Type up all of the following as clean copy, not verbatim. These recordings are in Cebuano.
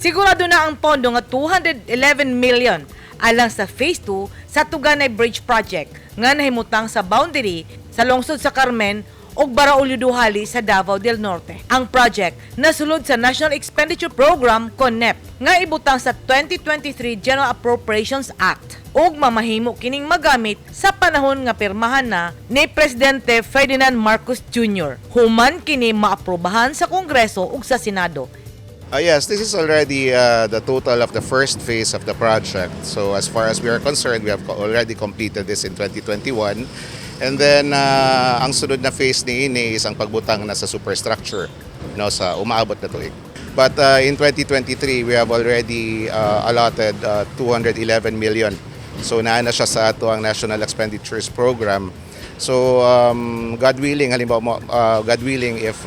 Sigurado na ang pondo nga 211 million alang sa Phase 2 sa Tuganay Bridge Project nga nahimutang sa boundary sa lungsod sa Carmen ug Baraulio Dujali sa Davao del Norte. Ang project nasulod sa National Expenditure Program, kon NEP, nga ibutang sa 2023 General Appropriations Act ug mamahimo kining magamit sa panahon nga pirmahan na ni Presidente Ferdinand Marcos Jr. human kini maaprobahan sa Kongreso ug sa Senado. Yes, this is already the total of the first phase of the project. So as far as we are concerned, we have already completed this in 2021. And then ang sunod na phase niini is ang pagbutang na sa superstructure, no, sa umaabot na tuig. But in 2023, we have already allotted 211 million. So naa na siya sa atoang National Expenditures Program. So God willing, halimbawa mo, God willing, if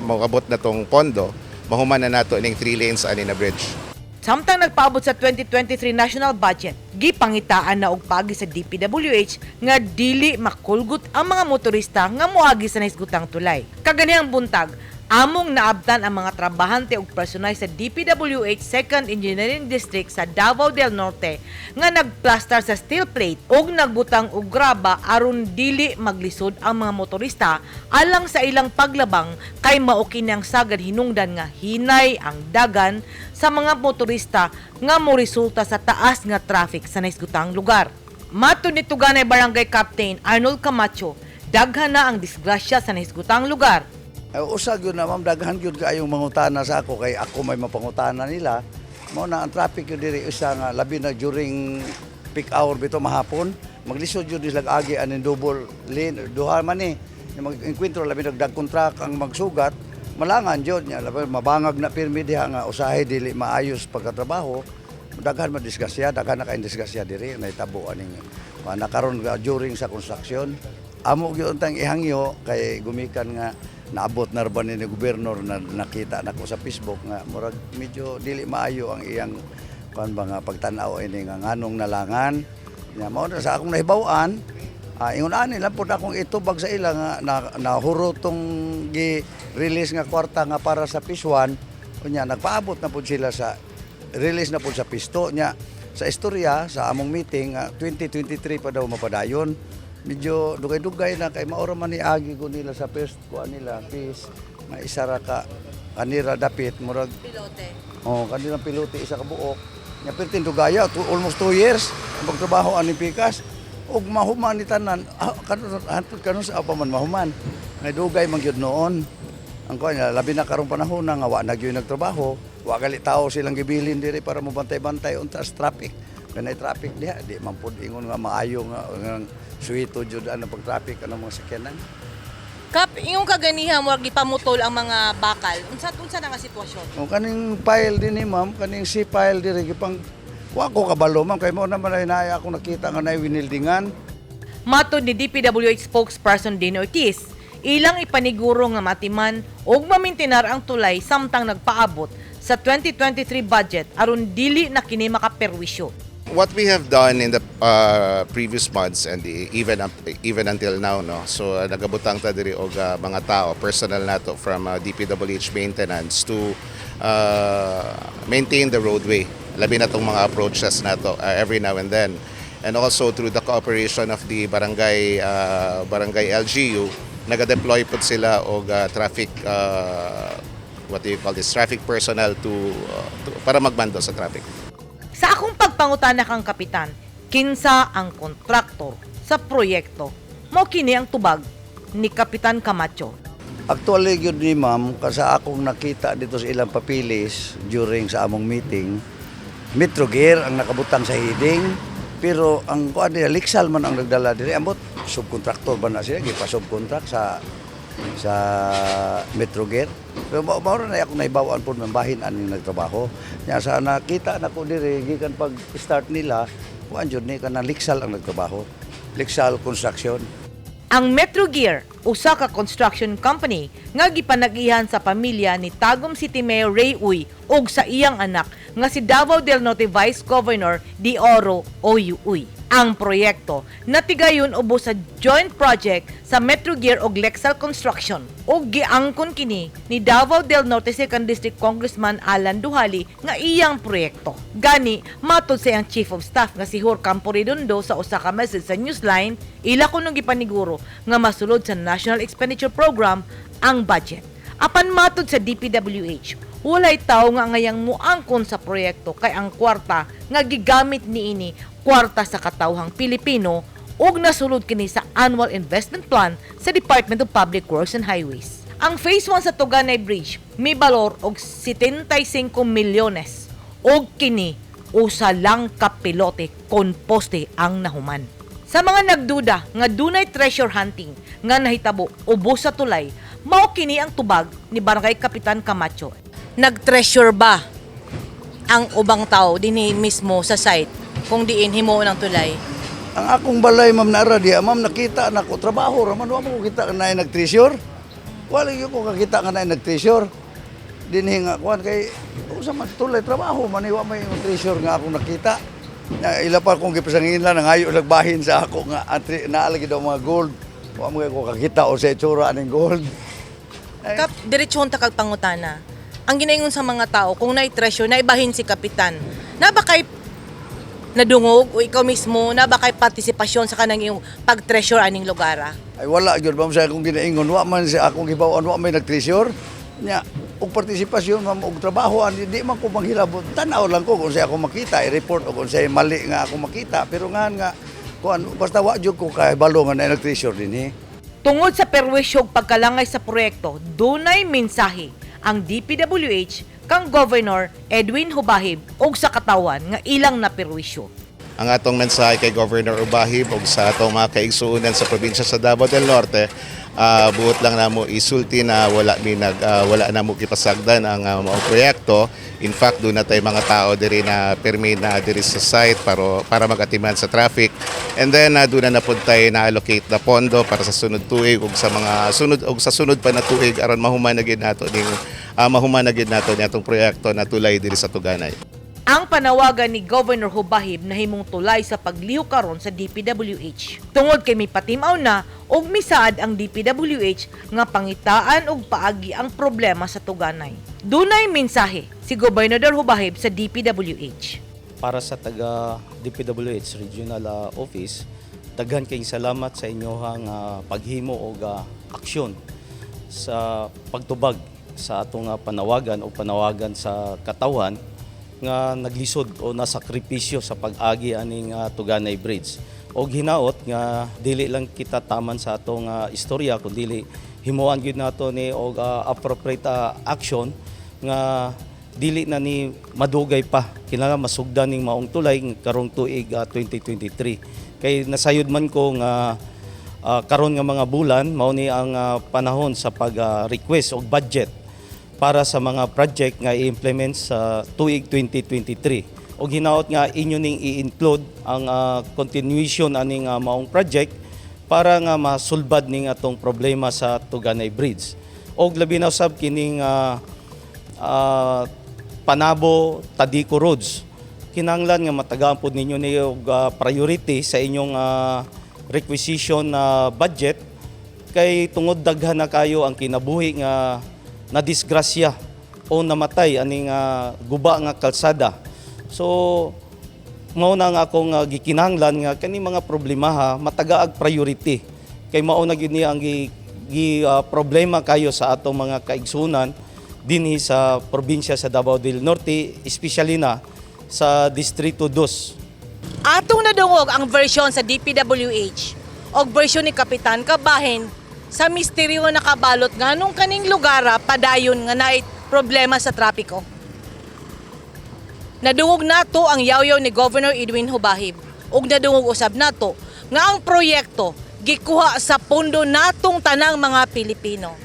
moabot na tong pondo, mahuman na nato ining three lanes ani na bridge. Samtang nagpaabot sa 2023 national budget, gipangitaan na og paagi sa DPWH nga dili makulgot ang mga motorista nga moagi sa nahisgutang tulay. Kaganihang buntag, among naabtan ang mga trabahante ug personal sa DPWH 2nd Engineering District sa Davao del Norte nga nagplastar sa steel plate ug nagbutang og graba aron dili maglisod ang mga motorista alang sa ilang paglabang, kay mao kini ang sagad hinungdan nga hinay ang dagan sa mga motorista nga moresulta sa taas nga traffic sa nahisgutang lugar. Matod ni Tuganay Barangay Captain Arnold Camacho, daghan na ang disgrasya sa nahisgutang lugar. Ay, usa gyud na, ma'am, daghan gyud kaayong mangutana sa ako kay ako may mapangutana nila. Mao na ang traffic gyud diri, usa nga labi na during peak hour bito mahapon, maglisod gyud sila agi aning double lane, duha man ni. Mag-enkwentro, labi nagdagkong truck ang magsugat, malangan gyud niya, labi mabangag na pirmi diha nga usahay dili maayos pagkatrabaho. Daghan man disgrasya, daghan na kayong disgrasya diri nahitabo aning nakaron during sa construction. Amo gyud untang ihangyo kay gumikan nga naabot na ra ba ni gobernador na nakita nako sa Facebook nga murag medyo dili maayo ang iyang kuan ba nga pagtan-aw ini nga nganong nalangan. Nya mao na sa akong nahibaw-an, ingon ani lang pud akong itubag sa ila nga na, nahuro tong gi-release nga kwarta nga para sa phase 1. Unya nagpaabot na pud sila sa release na pud sa phase 2. Nya sa istorya sa among meeting, 2023 pa daw mapadayon. Medyo dugay-dugay na kay mao ra man ni agi ko nila sa first kuan nila phase nga isa ra ka kanira dapit murag Pilote. Oh, kanilang pilote isa ka buok. Nya perting dugaya, almost 2 years ang pagtrabaho ani pikas. Ug mahuman ni tanan, kanon hantod kanon sa pa man mahuman. Ngay dugay man gyud noon. Ang kuan niya, labi na karong panahon na nga wa na gyud nagtrabaho, wa gali tao silang gibilin diri para mobantay-bantay unta sa traffic. Kanay traffic diha, di man pud ingon nga maayo nga suwito jud ang pag-traffic anang mga sakyanan. Kap, ingon kaganiha mo gipamutol ang mga bakal. Unsa unsa na nga sitwasyon? O kaning pile din ni, ma'am, kaning C pile diri gipang wa ko kabalo, ma'am, kay mao naman ay naaya akong nakita nga naay winildingan. Matod ni DPWH spokesperson Dino Ortiz, ilang ipaniguro nga matiman ug mamintinar ang tulay samtang nagpaabot sa 2023 budget aron dili na kini makaperwisyo. What we have done in the previous months and even until now, no, so nagabutang ta diri og mga tao, personal nato from DPWH maintenance to maintain the roadway, labi na tong mga approaches nato every now and then, and also through the cooperation of the barangay LGU, naga-deploy pud sila og traffic, what do you call this, traffic personnel to para magmando sa traffic. Sa akong pagpangutana kang kapitan, kinsa ang kontraktor sa proyekto? Mao kini ang tubag ni Kapitan Camacho. Actually gyud ni, ma'am, kasi akong nakita dito sa ilang papilis during sa among meeting, Metro Gear ang nakabutang sa heading, pero ang kuan nila Lixal man ang nagdala diri. Ambot subcontractor ba na sila, gipa subcontract sa Metro Gear. Pero mao ra na akong nahibaw-an pud man bahin aning nagtrabaho. Nya sa nakita nako diri gikan pag start nila, kuan jud ni kanang Lixal ang nagtrabaho. Lixal Construction. Ang Metro Gear, usa ka construction company nga gipanag-ihan sa pamilya ni Tagum City Mayor Ray Uy ug sa iyang anak nga si Davao del Norte Vice Governor Dioro Oyu Uy. Ang proyekto natigayon ubos sa joint project sa Metro Gear ug Lexal Construction ug giangkon kini ni Davao del Norte 2nd District Congressman Alan Dujali nga iyang proyekto. Gani, matod sa iyang Chief of Staff nga si Hur Campo Redondo sa usa ka message sa Newsline, ila kunong gipaniguro nga masulod sa National Expenditure Program ang budget. Apan matod sa DPWH, walay tawo nga ngayang muangkon sa proyekto kay ang kwarta nga gigamit niini kwarta sa katawhang Pilipino ug nasulod kini sa Annual Investment Plan sa Department of Public Works and Highways. Ang Phase 1 sa Tuganay Bridge may balor og 75 milyones ug kini usa lang ka pilote kon poste ang nahuman. Sa mga nagduda nga dunay treasure hunting nga nahitabo ubos sa tulay, mao kini ang tubag ni Barangay Kapitan Camacho. Nag-treasure ba ang ubang tao dinhi mismo sa site kung diin himuon ang tulay? Ang akong balay, ma'am, naara diya, ma'am, nakita na ko trabaho ra man, wa mo ko kita nga naay nag-treasure. Wala gyud ko kakita nga naay nag-treasure. Dinhi nga kuan kay usa man tulay trabaho man, wa may yung treasure nga akong nakita. Na, ila pa akong gipasangin lang nangayo nagbahin sa ako nga atri naa lagi daw mga gold. Wa mo ko kakita o sa itsura aning gold. Ay, Kap, diretsyon ta kag pangutana. Ang ginaingon sa mga tao, kung naay treasure, naibahin si Kapitan. Na ba kay nadungog o ikaw mismo, na ba kay partisipasyon sa kanang iyong pag-treasure aning lugar, ah? Ay wala gyud, ma'am, sa akong ginaingon, wa man sa akong gibaw-an wa may nag-treasure. Nya og partisipasyon, ma'am, og trabaho ani di man ko manghilabot. Tan-aw lang ko kung sa ako makita, i-report o kung sa mali nga ako makita, pero nga nga kuan basta wa jud ko kahibalo nga naay nag-treasure dinhi. Tungod sa perwisyo ug pagkalangay sa proyekto, dunay mensahe ang DPWH kang Governor Edwin Jubahib ug sa katawan nga ilang naperwisyo. Ang atong mensahe kay Governor Jubahib ug sa atong mga kaigsuonan sa probinsya sa Davao del Norte, buot lang namo isulti na wala namo gipasagdan ang maong proyekto. In fact, duna tay mga tao diri na pirmi na diri sa site para magatiman sa traffic. And then duna na pud tay na-allocate na pondo para sa sunod tuig ug sa mga sunod ug sa sunod pa na tuig aron mahuman na gyud nato ni atong proyekto na tulay diri sa Tuganay. Ang panawagan ni Governor Jubahib nahimong tulay sa paglihok karon sa DPWH. Tungod kay mipatimaw na og misaad ang DPWH nga pangitaan og paagi ang problema sa Tuganay. Dunay mensahe si Gobernador Jubahib sa DPWH. Para sa taga DPWH Regional Office, daghan kayong salamat sa inyong paghimo og aksyon sa pagtubag sa atong panawagan o panawagan sa katawhan nga naglisod o nasakripisyo sa pag-agi aning Tuganay Bridge. Og hinaot nga dili lang kita taman sa atong istorya kundi himuan gyud nato ni og appropriate action nga dili na ni madugay pa, kinahanglan masugdan ning maong tulay karong tuig 2023, kay nasayod man ko nga karon nga mga bulan mao ni ang panahon sa pag-request og budget para sa mga project nga i-implement sa tuig 2023, og hinaot nga inyo ning i-include ang continuation aning maong project para nga masulbad ning atong problema sa Tuganay Bridge og labi na usab kining Panabo Tadico Roads. Kinahanglan nga matagaan pod ninyo ni og priority sa inyong requisition na budget kay tungod daghan na kayo ang kinabuhi nga nadisgrasya o namatay aning guba nga kalsada. So mao na nga akong gikinahanglan nga kani mga problemaha matagaag priority kay mao na gyud ni ang gi problema kayo sa atong mga kaigsunan dinhi sa probinsya sa Davao del Norte, especially na sa Distrito 2. Atong nadungog ang versyon sa DPWH og versyon ni Kapitan Kabahin sa misteryo nga nakabalot nganong kaning lugar padayon nga naay problema sa trapiko. Nadungog nato ang yawyaw ni Governor Edwin Jubahib ug nadungog usab nato nga ang proyekto gikuha sa pondo natong tanang mga Pilipino.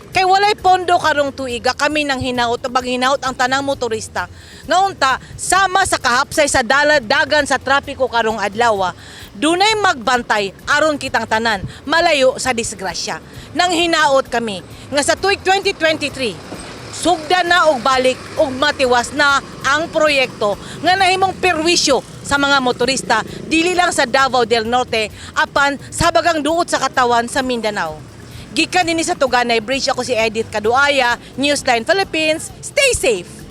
Kay walay pondo karong tuiga, kami nang hinaot o hinaot ang tanang motorista nga unta sama sa kahapsay sa dagan sa trapiko karong adlaw, dunay magbantay aron kitang tanan malayo sa disgrasya. Nang hinaot kami nga sa tuig 2023 Sugdan na og balik ug matiwas na ang proyekto nga nahimong perwisyo sa mga motorista dili lang sa Davao del Norte apan sa bagang duot sa katawan sa Mindanao. Gikan dinhi sa Tuganay Bridge, ako si Edith Kaduaya, Newsline Philippines. Stay safe.